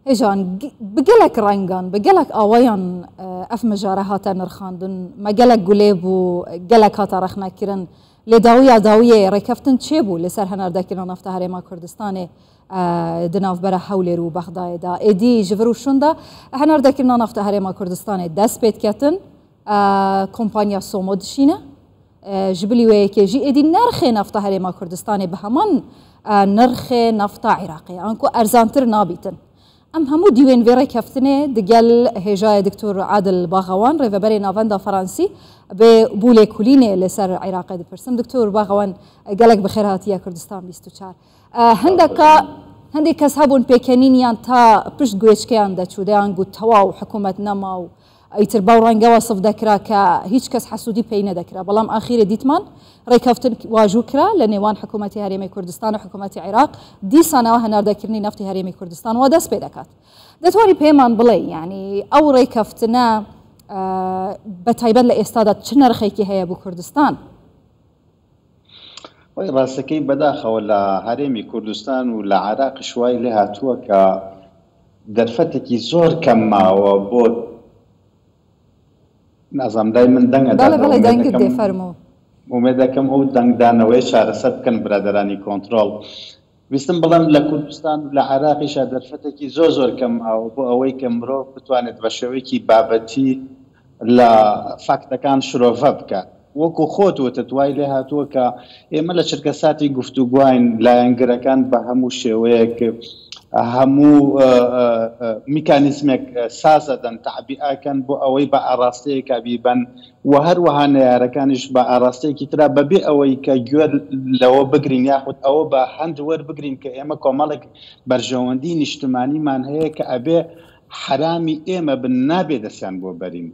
Hêjan bi gelek rengan, bi gelek awayan ev mijare hate nirxandin. Me gelek gulê bû, gelek hate rexnekirin. Lê dawiya dawiyê rêkeftin çêbû li ser hinardekirina nafta Herêma Kurdistanê di navbera Hewlêr û Bexdayê de. Êdî ji vir û şûnda hinardekirina nafta Herêma Kurdistanê dest pê diketin. Kompanya Somo dişîne. Ji bilî wê yekê jî êdî nerxê nafta Herêma Kurdistanê bi heman nirxê nafta Iraqê an ku erzantir nabîtin. Em hemû dîwên vê rêkeftinê digel hêjayê Diktor Adil Baxewan rêveberê Navenda Feransî bi bû lêkolînê li ser Iraqê dipirsim. Diktor Baxewan gelek bi xêr hatiye Kurdistan 24. Hindeka hindek kes hebûn pêkenîniyan ta pişt guwêçkeyan de çû deyan got tewaw hikûmet nema û ئیتر بەو ڕەنگە وەسف دەکرا کە هیچ کەس حەسوودی پێی نەدەکرا، بەڵام ئاخیرێ دیتمان ڕێککەوتن واژوو کرا لە نێوان حکوومەتی هەرێمی کوردستان و حکوومەتی عێراق، دیسانەوە هەناردەکردنی نەفتی هەرێمی کوردستان وا دەست پێ دەکات. دەتوانی پێمان بڵێی یانی ئەو ڕێککەفتنە بە تایبەت لە ئێستادا چ نرخێکی هەیە بۆ کوردستان؟ وەی ڕاستەکەی بەداخەوە لە هەرێمی کوردستان و لە عێراقیش وای لێ هاتووە کە دەرفەتێکی زۆر کەم ماوە بۆ نازانم لای من دەنگ بەڵێ بەڵێ دەنگت دێ فەرموو. ئومێدەکەم ئەو دەنگدانەوەیە چارەسەر بکەن برادەرانی کۆنتڕۆڵ. ویستم بڵێم لە کوردستان و لە عێراقیشا دەرفەتێکی زۆر زۆر کەم ماوە بۆ ئەوەی کە مرۆڤ بتوانێت بە شێوەیەکی بابەتی لە فاکتەکان شرۆڤە بکات. وەکو خۆت وتت وای لێ هاتووە کە ئێمە لە چرکەساتی گفتوگۆین، لایەنگرەکان بە هەموو شێوەیەک هەموو میکانیزمێک سازەدەن، تەعبیئەکەن بۆ ئەوەی بە ئاڕاستەیەکا بیبەن و هەروەها نەیارەکانیش بە ئاڕاستەیەکی ترا بەبێ ئەوەی کە گوێ لەوە بگرین یاخود ئەوە بە هەند وەربگرین کە ئێمە کۆمەڵێک بەرژەوەندی نیشتمانیمان هەیە کە ئەبێ حەرامی ئێمە بن نابێ دەستیان بۆ بەرین.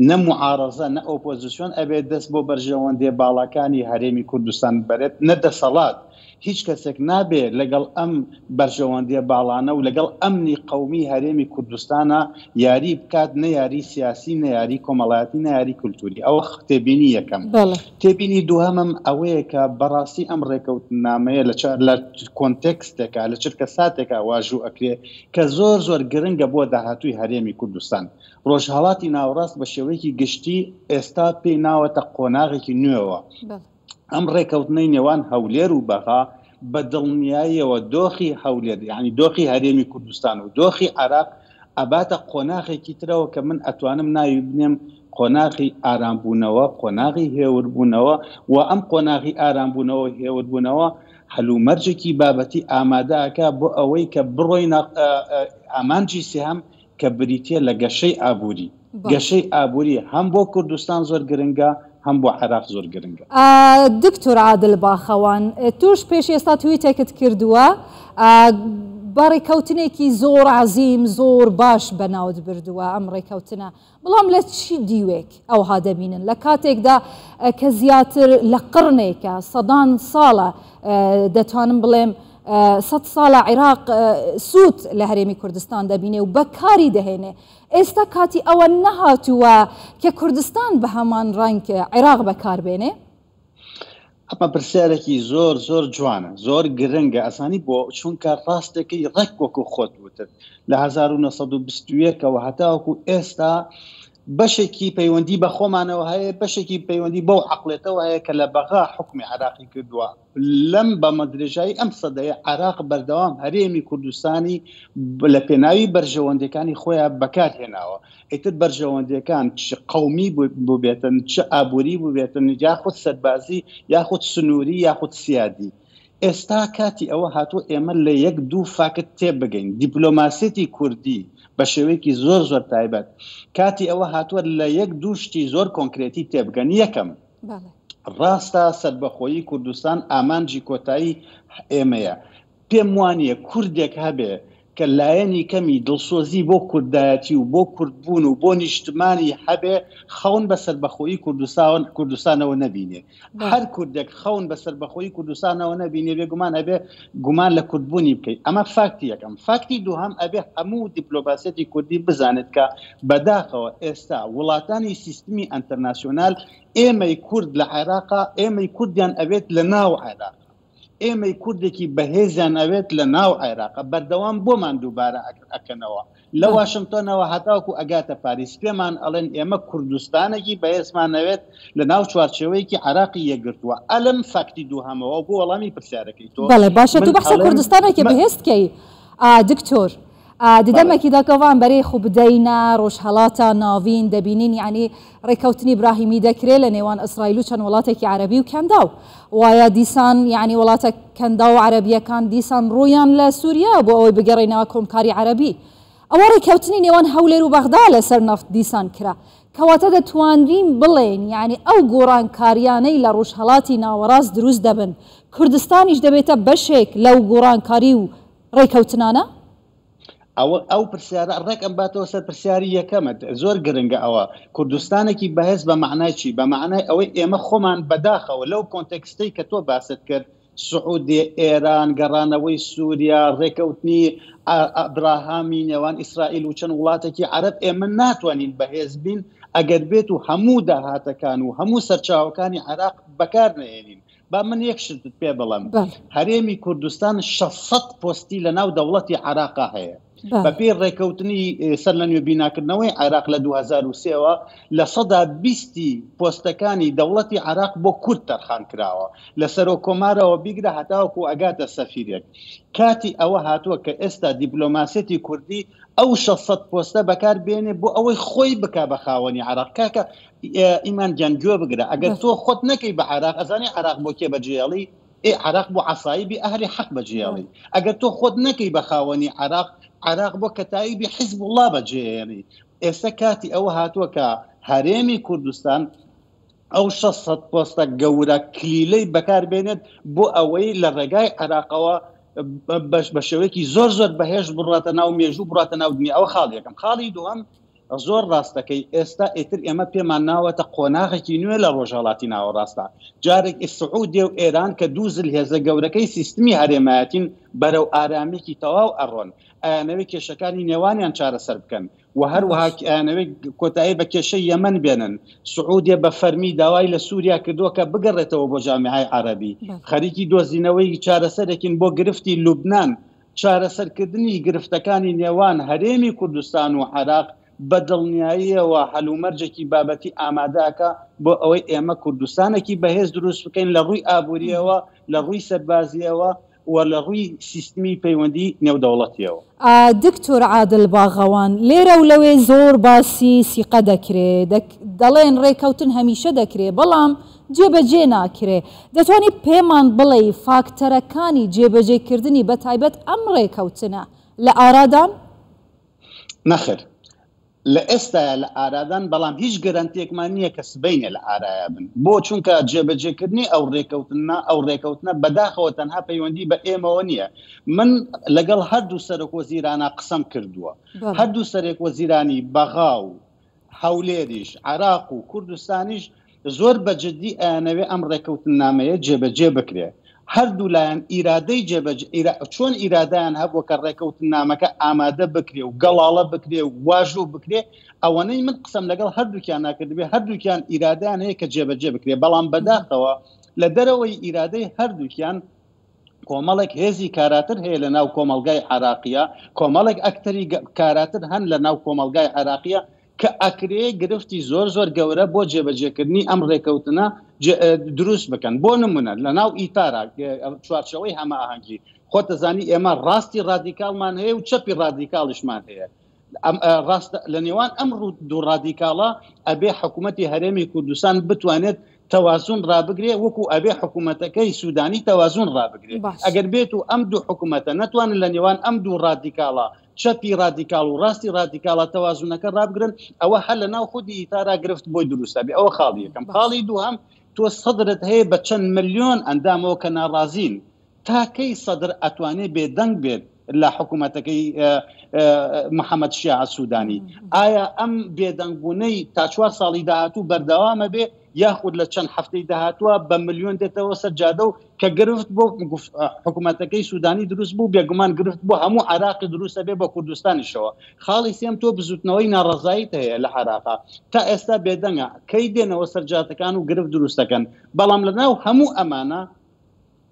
نە موعارەزە نە ئۆپۆزسیۆن ئەبێ دەست بۆ بەرژەوەندیە باڵاکانی هەرێمی کوردستان بەرێت نە دەسەڵات. هیچ کەسێک نابێ لەگەڵ ئەم بەرژەوەندیە باڵانە و لەگەڵ ئەمنی قەومی هەرێمی کوردستانا یاری بکات نە یاری سیاسی نە یاری کۆمەڵایەتی نە یاری کولتوری. ئەوە تێبینی یەکەم. تێبینی دووهەمم ئەوەیە کە بەڕاستی ئەم ڕێکەوتننامەیە لە لە کۆنتێکستێکا لە چرکەساتێکا واژوو ئەکرێ کە زۆر زۆر گرنگە بۆ داهاتووی هەرێمی کوردستان. ڕۆژهەڵاتی ناوەڕاست بە شێوەیەکی گشتی ئێستا پێی ناوەتە قۆناغێکی نوێوە. ئەم ڕێکەوتنەی نێوان هەولێر و بەغا بە دڵنیاییەوە دۆخی هەولێر یانی دۆخی هەرێمی کوردستان و دۆخی عێراق ئەباتە قۆناغێکی ترەوە کە من ئەتوانم ناوی بنێم قۆناغی ئارامبوونەوە، قۆناغی هێوربوونەوە و ئەم قۆناغی ئارامبوونەوە و هێوربوونەوە هەلومەرجێکی بابەتی ئامادە ئەکا بۆ ئەوەی کە بڕۆینە ئامانجی سێهەم کە بریتییە لە گەشەی ئابووری. گەشەی ئابووری هەم بۆ کوردستان زۆر گرنگە، هەم بۆ عێراق زۆر گرنگە. دکتۆر عادل باخەوان، تۆش پێش ئێستا تویتێکت کردووە، بە ڕێککەوتنێکی زۆر عەزیم، زۆر باش بەناوت بردووە ئەم ڕێککەوتنە. بەڵام لە چی دیوێک ئەوها دەبینن لە کاتێکدا کە زیاتر لە قڕنێکە سەدان ساڵە دەتوانم بڵێم سەد ساڵە عیراق سوود لە هەرێمی کوردستان دەبینێ و بەکاری دەهێنێ ئێستا کاتی ئەوە نەهاتووە کە کوردستان بە هەمان ڕەنگ عیراق بەکاربێنێ؟ ئەمە پرسیارێکی زۆر زۆر جوانە زۆر گرنگە ئەزانی بۆ چونکە ڕاستەکەی ڕێک وەکو خۆت وتت لە 1920 ەوە هەتاوەکو ئێستا بەشێکی پەیوەندی بە خۆمانەوە هەیە بەشێکی پەیوەندی بەو عقلێتەوە هەیە کە لە بەغا حکومی عراقی کردووە لەم بەمە درێژایی ئەم سەدەیە عراق بەردەوام هەرێمی کوردستانی لە پێناوی بەرژەوەندەکانی خۆیان بەکارهێناوە ئیتر بەرژەوەندیەکان چ قەومی بووبێتن، چ ئابووری بووبێتن، یاخود سەربازی، یاخود سنووری، یاخود سیادی. ئێستا کاتی ئەوە هاتووە ئێمە لە یەک دوو فاکت تێبگەین. دیپلۆماسیەتی کوردی بە شێوەیەکی زۆر زۆر تایبەت کاتی ئەوە هاتووە لە یەک دوو شتی زۆر کۆنکرێتی تێبگەن. یەکەم، ڕاستە سەربەخۆیی کوردستان ئامانجی کۆتایی ئێمەیە. پێم وانیە کوردێک هەبێ کە لایەنی کەمی دڵسۆزی بۆ کوردایەتی و بۆ کوردبوون و بۆ نیشتمانی هەبێ خەون بە سەربەخۆیی کوردستان کوردستانەوە نەبینێ. هەر کوردێک خەون بە سەربەخۆیی کوردستانەوە نەبینێ بێگومان ئەبێ گومان لە کوردبوونی بکەی. ئەمە فاکتی یەکەم. فاکتی دووهەم ئەبێ هەموو دیپلۆماسیەتی کوردی بزانێت کە بەداخەوە ئێستا وڵاتانی سیستمی ئەنتەرناسیۆنال ئێمەی کورد لە عێراقا ئێمەی کوردیان ئەوێت لە ناو عێراق. ئێمەی کوردێکی بەهێزیان ئەوێت لە ناو عێراقە بەردەوام بۆمان دووبارە ئەکەنەوە لە واشنتۆنەوە هەتاوەکو ئەگاتە پاریس پێمان ئەڵێن ئێمە کوردستانێکی بەهێزمان ئەوێت لە ناو چوارچێوەیەکی عێراقی یەکگرتووە ئەلم فاکتی دووهەمەوە بۆ وەڵامی پرسیارەکەی تۆ بەڵێ باشە من تو بەحسە ئەڵێم کوردستانێکی بەهێز دکەی دکتۆر بەڵێ. ددەمەکی داکەوان بەرێ خو بدەینە ڕۆژهەڵاتە ناوین دەبینین یعنی ڕێکەوتنی براهیمی دەکرێ لە نێوان ئیسرائیل و چەند وڵاتێکی عەرەبی و کەنداو وایە دیسان یعنی وڵاتە کەنداو و عەرەبیەکان دیسان ڕوویان لە سوریا بۆ ئەوەی بگەڕێنەوە کۆمکاری عەرەبی ئەوە ڕێکەوتنی نێوان هەولێر و بەغدا لەسەر نەفت دیسان کرا کەواتە دەتوانرین بڵێین یعنی ئەو گۆڕانکاریانەی لە ڕۆژهەڵاتی ناوەڕاست دروست دەبن کوردستانیش دەبێتە بەشێک لەو گۆڕانکاری و ڕێکەوتنانە؟ ئەوە ئەو پرسیارە ڕێک ئەمباتەوە سەر پرسیاری یەکەمت زۆر گرنگە ئەوە کوردستانێکی بەهێز بە مەعنای چی بە مەعنای ئەوەی ئێمە خۆمان بەداخەوە لەو کۆنتێکستەی کە تۆ باست کرد سعودیە ئێران گەڕانەوەی سووریا ڕێکەوتنی ئەبراهامی نێوان ئیسرائیل و چەند وڵاتێکی عەرەب ئێمە ناتوانین بەهێز بین ئەگەر بێت و هەموو داهاتەکان و هەموو سەرچاوەکانی عێراق بەکار نەهێنین با من یەک شتت پێ بڵێم، هەرێمی کوردستان 600 پۆستی لە ناو دەوڵەتی عێراقا هەیە. بەپێی ڕێکەوتنی سەر لە نوێ بیناکردنەوەی عێراق لە 2003ەوە لە سەدا بیستی پۆستەکانی دەوڵەتی عێراق بۆ کورد تەرخان کراوە لە سەرۆک کۆمارەوە بیگرە هەتاوەکو ئەگاتە سەفیرێک. کاتی ئەوە هاتووە کە ئێستا دیپلۆماسیەتی کوردی ئەو 600 پۆستە بەکار بێنێ بۆ ئەوەی خۆی بکا بە خاوەنی عێراق. کاکە ئیمان گیان گوێ بگرە ئەگەر تۆ خۆت نەکەی بە عێراق ئەزانی عێراق بۆ کێ بەجێڵی ئێ عێراق بۆ عەسایبی ئەهلی حەق بەجێڵی ئەگەر تۆ خۆت نەکەی بە خاوەنی عێراق عێراق بۆ کەتایبی حیزبوڵڵا بەجێێنی ئێستا کاتی ئەوە هاتووە کە هەرێمی کوردستان ئەو 600 پۆستە گەورە کلیلەی بەکار بێنێت بۆ ئەوەی لە ڕێگای عێراقەوە بەش بە شێوەیەکی زۆر زۆر بەهێز بڕاتە ناو مێژوو بڕاتە ناو دنیا ئەوە خاڵ یەکەم خاڵی دووەم زۆر ڕاست دەکەی، ئێستا ئیتر ئێمە پێمان ناوەتە قۆناغێکی نوێ لە ڕۆژهەڵاتی ناوەڕاستدا. جارێک سعودیە و ئێران کە دوو زلهێزە گەورەکەی سیستمی هەرێمایەتین بەرەو ئارامییەکی تەواو ئەڕۆن، ئەیانەوێ کێشەکانی نێوانیان چارەسەر بکەن و هەروەها ئەیانەوێ کۆتایی بە کێشەی یەمەن بێنن. سعودیە بە فەرمی داوای لە سوریا کردووە کە بگەڕێتەوە بۆ جامیعەی عەرەبی. خەریکی دۆزینەوەی چارەسەرێکین بۆ گرفتی لوبنان. چارەسەرکردنی گرفتەکانی نێوان هەرێمی کوردستان و عێراق بە دڵنیاییەوە هەلومەرجێکی بابەتی ئامادەکا بۆ ئەوەی ئێمە کوردستانێکی بەهێز دروست بکەین لە ڕووی ئابوورییەوە، لە ڕووی سەربازییەوە و لە ڕووی سیستمی پەیوەندی نێودەوڵەتییەوە. دکتۆر عادل باغەوان، لێرە و لەوێ زۆر باسی سیقە دەکرێ، دەڵێن ڕێکەوتن هەمیشە دەکرێ، بەڵام جێبەجێ ناکرێ. دەتوانی پێمان بڵێی فاکتەرەکانی جێبەجێکردنی بەتایبەت ئەم ڕێکەوتنە لە ئارادان؟ نەخێر لە ئێستایا لە ئارادان، بەڵام هیچ گەرەنتیەکمان نییە کە سبەینێ لە ئارایا بن. بۆ؟ چونکە جێبەجێکردنی ئەو ڕێکەوتنە ئەو ڕێکەوتنە بەداخەوە تەنها پەیوەندی بە ئێمەوە نییە. من لەگەڵ هەردوو سەرۆک وەزیرانا قسەم کردووە. هەردوو سەرێک وەزیرانی بەغا و هەولێریش، عێراق و کوردستانیش زۆر بە جدی ئەیانەوێ ئەم ڕێکەوتننامەیە جێبەجێ بکرێ. هەردوو لایەن ئیرادەی جێبەجێ ئیرا چۆن ئیرادەیان هەبووە کە ڕێکەوتننامەکە ئامادە بکرێ و گەڵاڵە بکرێ و واژۆ بکرێ، ئەوەنەی من قسەم لەگەڵ هەردووکیانا کردبێ هەردووکیان ئیرادەیان هەیە کە جێبەجێ بکرێ، بەڵام بەداخەوە لە دەرەوەی ئیرادەی هەردووکیان کۆمەڵێک هێزی کاراتر هەیە لە ناو کۆمەڵگای عێراقیە، کۆمەڵێک ئەکتەری کاراتر هەن لە ناو کۆمەڵگای عێراقیە کە ئەکرێ گرفتی زۆر زۆر گەورە بۆ جێبەجێکردنی ئەم ڕێکەوتنە دروست بکەن. بۆ نمونە لە ناو ئیتارا چوارچەوەی هەماهەنگی خۆت دەزانی ئێمە ڕاستی ڕادیکاڵمان هەیە و چەپی ڕادیکاڵیشمان هەیە. ڕاستە لە نێوان ئەم دوو ڕادیکاڵە ئەبێ حکوومەتی هەرێمی کوردستان بتوانێت تەوازون ڕابگرێ وەکو ئەبێ حکوومەتەکەی سوودانی تەوازون ڕابگرێ ئەگەر بێت و ئەم دوو حکوومەتە نەتوانن لە نێوان ئەم دوو ڕادیکاڵە چەپی ڕادیکاڵ و ڕاستی ڕادیکاڵە تەوازونەکە ڕابگرن ئەوە هەر لە ناو خودی ئیتارا گرفت بۆی دروستە بێ ئەوە خاڵی یەکەم خاڵی دووهەم تۆ سەدرت هەیە بە چەند ملیۆن ئەندامەوە کە ناڕازین تا کەی سەدر ئەتوانێ بێدەنگ بێت لە حکوومەتەکەی محەممەد شیاع سوودانی؟ ئایا ئەم بێدەنگبوونەی تا چوار ساڵی داهاتوو بەردەوامە بێ یاخود لە چەند هەفتەی داهاتووە بە ملیۆن دێتەوە سەر جادە و کە گرفت بۆ حکوومەتەکەی سوودانی دروست بوو بێگومان گرفت بۆ هەموو عێراقی دروستە بێ بە کوردستانیشەوە خاڵی سێم تۆ بزوتنەوەی ناڕەزاییت هەیە لە عێراقا تا ئێستا بێدەنگە کەی دێنەوە سەر جادەکان و گرفت دروستەکەن بەڵام لە ناو هەموو ئەمانە.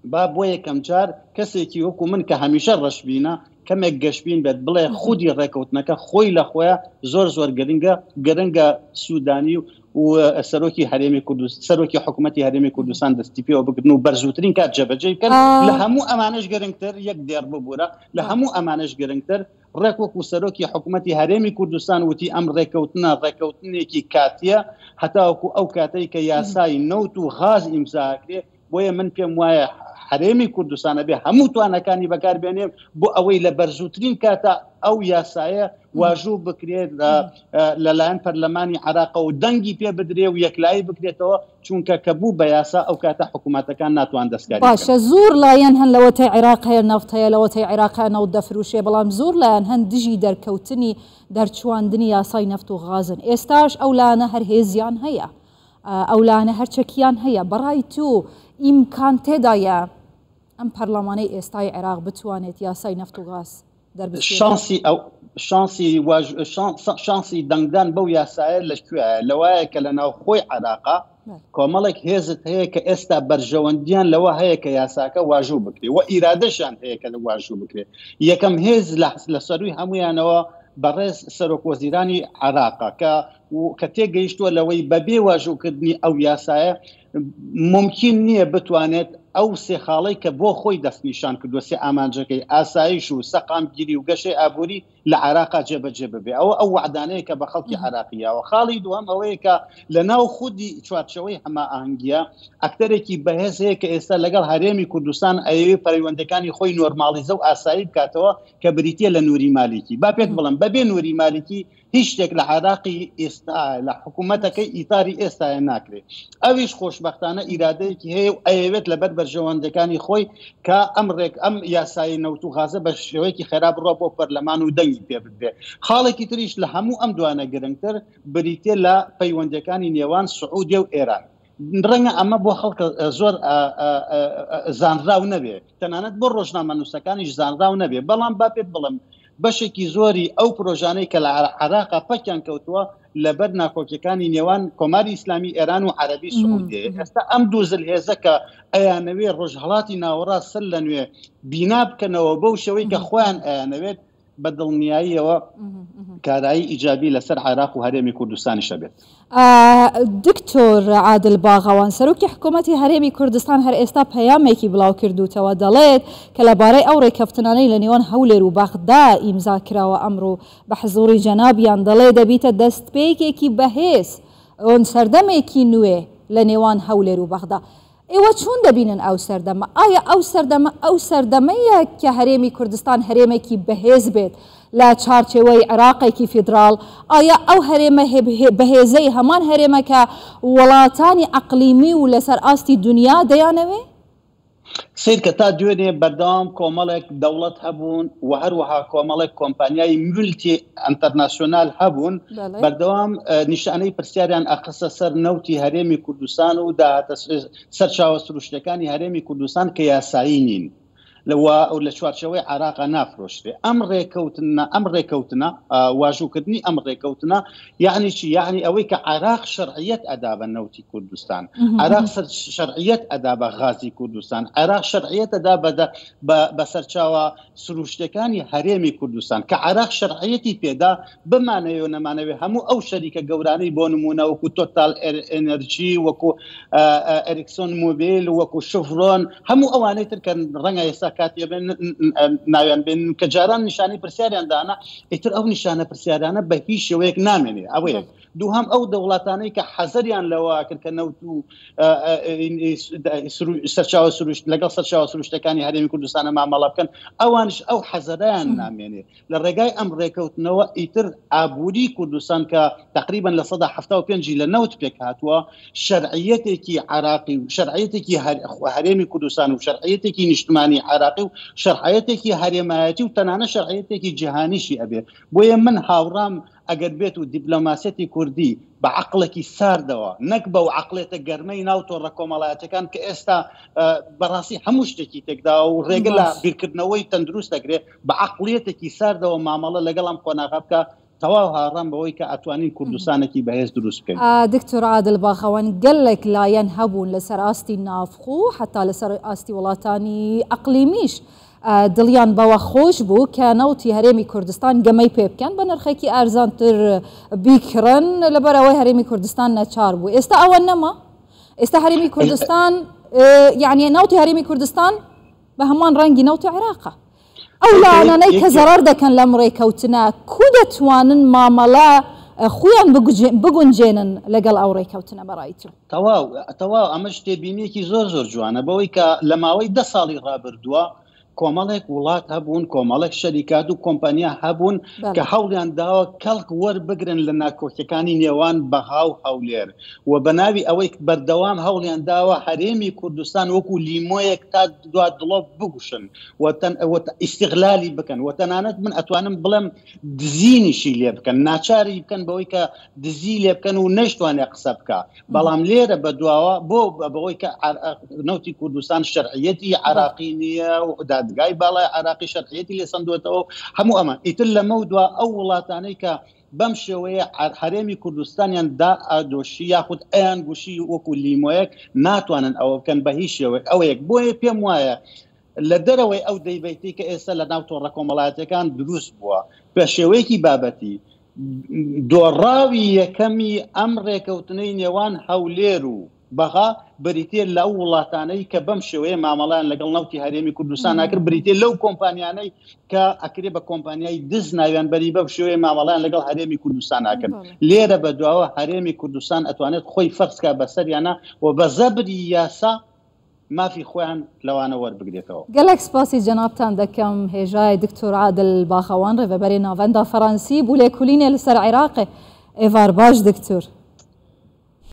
با بۆ یەکەم جار کەسێکی وەکو من کە هەمیشە ڕەشبینە کەمێک گەشبین بێت بڵێ خودی ڕێکەوتنەکە خۆی لە خۆیان زۆر زۆر گرنگە گرنگە سوودانی و و سەرۆکی هەرێمی کوردستان سەرۆکی حکوومەتی هەرێمی کوردستان دەستی پێوە بگرن و بەرزووترین کات جێبەجێ بکەن لە هەموو ئەمانەش گرنگتر یەک دێڕ ببوورە لە هەموو ئەمانەش گرنگتر ڕێک وەکو سەرۆکی حکوومەتی هەرێمی کوردستان وتی ئەم ڕێکەوتنە ڕێکەوتنێکی کاتیە هەتاوەکو ئەو کاتەی کە یاسای نەوت و غاز ئیمزاکرێ بۆیە من پێم وایە هەرێمی کوردستان ئەبێ هەموو توانەکانی بەکاربێنێ بۆ ئەوەی لە بەرزووترین کاتە ئەو یاسایە واژوو بکرێت لەلایەن پەرلەمانی عراقەوە دەنگی پێ بدرێ و یەکلایی بکرێتەوە چونکە کە بوو بە یاسا ئەو کاتە حکوومەتەکان ناتوان دەستکاری باشە زۆر لایەن هەن لەوەتەی عێراق هەیە نەفت هەیە لەوەتەی عێراق هەیە نەوت دەفروشێ بەڵام زۆر لایەن هەن دژی دەرکەوتنی دەرچواندنی یاسای نەفت و غازن ئێستاش ئەو لایەنە هەر هێزیان هەیە ئەو لایەنە هەر چەکیان هەیە، بەڕای تۆ ئیمکان تێدایە ئەم پەرلەمانەی ئێستای عێراق بتوانێت یاسای نەفت و غاز دەربچێنێت؟ شانسی ئەو شانسی شانسی دەنگدان بەو یاسایە لە کوێیە؟ لەوایە کە لە ناوخۆی عێراقا کۆمەڵێک هێزت هەیە کە ئێستا بەرژەوەندیان لەوە هەیە کە یاساکە واژوو بکرێ و ئیرادەشیان هەیە کە واژوو بکرێ. یەکەم هێز لە سەرووی هەموویانەوە بەڕێز سەرۆک وەزیرانی عێراقە کە و کە تێگەیشتووە لەوەی بەبێ واژووکردنی ئەو یاسایە مومکین نییە بتوانێت ئەو سێ خاڵەی کە بۆ خۆی دەستنیشان کردووە، سێ ئامانجەکەی، ئاسایش و سەقامگیری و گەشەی ئابووری لە عێراقا جێبەجێ ببێ. ئەوە ئەو وەعدانەیە کە بە خەڵکی عێراقی یاوە. خاڵی دووهەم ئەوەیە کە لە ناو خودی چوارچێوەی هەمائاهەنگییە ئەکتەرێکی بەهێز هەیە کە ئێستا لەگەڵ هەرێمی کوردستان ئەیەوێ پەیوەندەکانی خۆی نۆرماڵیزە و ئاسایی بکاتەوە کە بریتییە لە نوری مالیکی. با پێت بڵێم بەبێ نوری مالیکی هیچ شتێک لە عێراقی ئێستا لە حکوومەتەکەی ئیتاری ئێستاە ناکرێت ئەویش خۆشببختانە ئیرادەیەکی هەیە و ئەیەوێت لەبەر بەرژەوەندەکانی خۆی کە ئەم ڕێک ئەم یاسایی نەوت و غازە بە شێوەیەکی خێرا بڕە بۆ پەرلەمان و دەنگی پێ بدرێت خاڵێکی تریش لە هەموو ئەم دوانە گرنگتر بریتە لە پەیوەندەکانی نێوان سعودیە و ئێران ڕەنگە ئەمە بۆ خەڵکە زۆر زانراو نەبێ تەنانەت بۆ ڕۆژنامەنووسەکانیش زانراو نەبێ بەڵام با پێت بڵم بەشێکی زۆری ئەو پرۆژانەی کە لە عراقا پەکیان کەوتووە لەبەر ناکۆکیەکانی نێوان کۆماری ئیسلامی ئێران و عەربی سعودیە ئێستا ئەم دوو زلهێزە کە ئەیانەوێ ڕۆژهڵاتی ناوەڕاست سەر لە نوێ بینا بکەنەوە بەو شێوەی کە خۆیان ئەیانەوێت بە دڵنیاییەوە کارایی ئیجابی لەسەر عێراق و هەرێمی کوردستانیش ئەبێت. دکتۆر عادل باغەوان سەرۆکی حکوومەتی هەرێمی کوردستان هەر ئێستا پەیامێکی بڵاو کردووتەوە دەڵێت کە لەبارەی ئەو ڕێککەفتنانەی لە نێوان هەولێر و بەغدا ئیمزا کراوە ئەمڕۆ بە حزووری جەنابیان دەڵێ دەبیتە دەستپێکێکی بەهێز ئۆن سەردەمێکی نوێ لە نێوان هەولێر و بەغدا ئێوە چۆن دەبینن ئەو سەردەمە؟ ئایا ئەو سەردەمە ئەو سەردەمەیە کە هەرێمی کوردستان هەرێمێکی بەهێز بێت لە چارچێوەی عێراقێکی فیدراڵ؟ ئایا ئەو هەرێمە بەهێزەی هەمان هەرێمە کە وڵاتانی ئەقلیمی و لەسەر ئاستی دونیا دەیانەوێ؟ سەیرکە تا دوێنێ بەردەوام کۆمەڵێک دەوڵەت هەبوون و هەروەها کۆمەڵێک کۆمپانیای مولتی ئەنتەرناسیۆنال هەبوون بەردەوام نیشانەی پرسیاریان ئەخستە سەر نەوتی هەرێمی کوردستان و داهاتە سەرچاوە سروشتەکانی هەرێمی کوردستان کە یاسایی نین لەوە ئەو لە چوارچەوەی عراقا نافرۆشرێ ئەم ڕێکەوتنە ئەم ڕێکەوتنە واژووکردنی ئەم ڕێکەوتنە یعنی چی یعنی ئەوەی کە عراق شەرعیەت ئەدا بە نەوتی کوردستان عراق شەرعیەت ئەدا بە غازی کوردستان عراق شەرعیەت ئەدا بە سەرچاوە سروشتیەکانی هەرێمی کوردستان کە عێراق شەرعیەتی پێدا، بمانەوێ و نەمانەوێ هەموو ئەو شەریکە گەورانەی بۆ نموونە وەکو تۆتال ئێنێرجی، وەکو ئێریکسۆن مۆبیل، وەکو شڤرۆن، هەموو ئەوانەی تر کە ڕەنگە ئێستا کاتی بێ ناویان بێنن کە جاران نیشانەی پرسیاریان دانا، ئیتر ئەو نیشانە پرسیارانە بە هیچ شێوەیەک نامێنێ. ئەوەیەک. دووهەم ئەو دەوڵاتانەی کە حەزەریان لەوە کرد کە نەوت و سەرچاوە سروشت لەگەڵ سەرچاوە سروشتەکانی هەرێمی کوردستانە مامەڵە بکەن ئەوانش ئەو حەزەرایان نامێنێ لە ڕێگای ئەم ڕێکەوتنەوە ئیتر ئابووری کوردستان کە تقریبا 75% لە نەوت پێک هاتووە شەرعیەتێکی عراقی و شەرعیەتێکی هەرێمی کوردستان و شەرعیەتێکی نیشتمانی عراقی و شەرعیەتێکی هەرێمایەتی و تەنانە شەرعیەتێکی جیهانیشی ئەبێ بۆیە من هاوڕام ئەگەر بێت و دیپلۆماسیەتی کوردی بە عەقڵێکی ساردەوە نەک بەو عەقڵێتە گەرمەی ناو تۆڕە کۆمەڵایەتیەکان کە ئێستا بەڕاستی هەموو شتێکی تێکداوە و ڕێگە لە بیرکردنەوەی تەندروست دەگرێت بە عەقڵیەتێکی ساردەوە مامەڵە لەگەڵ ئەم قۆناغە بکە. تەواو هاڕام بەوەی کە ئەتوانین کوردستانێکی بەهێز دروست بکەین. دکتۆر عادل باخەوان گەلێک لایەن هەبوون لەسەر ئاستی ناوخۆ و حەتا لەسەر ئاستی وڵاتانی ئەقلیمیش دڵیان بەوە خۆش بوو کە نەوتی هەرێمی کوردستان گەمەی پێ بکەن بە نرخێکی ئەرزانتر بیکڕن لەبەر ئەوەی هەرێمی کوردستان نەچار بوو ئێستا ئەوە نەما ئێستا هەرێمی کوردستان یعنی نەوتی هەرێمی کوردستان بە هەمان ڕەنگی نەوتی عێراقە. ئەو لایەنانەی کە زەڕەر دەکەن لەم ڕێکەوتنە کو دەتوانن مامەڵە خویان بگونجێنن لەگەڵ ئەو ڕێکەوتنە بەڕای تۆ؟ تەواو تەواو ئەمەش تێبینیەکی زۆر زۆر جوانە بەوەی کە لە ماوەی دە ساڵی ڕابردووە کۆمەڵێک وڵات هەبوون کۆمەڵێک شەریکات و کۆمپانیا هەبوون کە هەوڵیان داوە کەڵک وەربگرن لە ناکۆکیەکانی نێوان بەغا و هەولێر و بە ناوی ئەوەی بەردەوام هەوڵیان داوە هەرێمی کوردستان وەکو لیمۆیەک تا دوا دڵۆپ بگوشن و ئیستغلالی بکەن و تەنانەت من ئەتوانم بڵێم دزینیشی لێ بکەن ناچاری بکەن بەوەی کە دزی لێ بکەن و نەشتوانێت قسە بکە بەڵام لێرە بەدواوە بۆ بەوەی کە نەوتی کوردستان شەرعیەتی عراقی نییە و دادگای باڵای عراقی شەرعیەتی لێ سندوێتەوە هەموو ئەمە ئیتر لەمە دوا ئەو وڵاتانەی کە بەم شێوەیە هەرێمی کوردستانیان دا ئادۆشی یاخود ئەیان گوشی وەکو لیمۆیەک ناتوانن ئەوە بکەن بە هیچ شێوەیەک ئەوەیەک بۆیە پێم وایە لە دەرەوەی ئەو دەیبەیتی کە ئێستا لە ناو تۆڕە کۆمەڵایەتەکان دروست بووە بە شێوەیەکی بابەتی دۆڕاوی یەکەمی ئەم ڕێکەوتنەی نێوان هەولێر و بەغا بریتیە لەو وڵاتانەی کە بەم شێوەیە مامەڵەیان لەگەڵ نەوتی هەرێمی کوردستان ناکرد بریتیە لەو کۆمپانیانەی کە ئەکرێ بە کۆمپانیای دز ناویان بەری بەم شێوەیە مامەڵەیان لەگەڵ هەرێمی کوردستان ناکرد لێرە بەدواوە هەرێمی کوردستان ئەتوانێت خۆی فەرزکا بەسەریانە و بە زەبری یاسا مافی خۆیان لەوانە وەربگرێتەوە. گەلەک سپاسی جەنابتان دەکەم هێژای دکتۆر عادل باخەوان ڕێڤەبەرێ ناڤەندا فەرەنسی بوو لێکولینێ لەسەر عێراقێ. ئێڤار باش دکتۆر.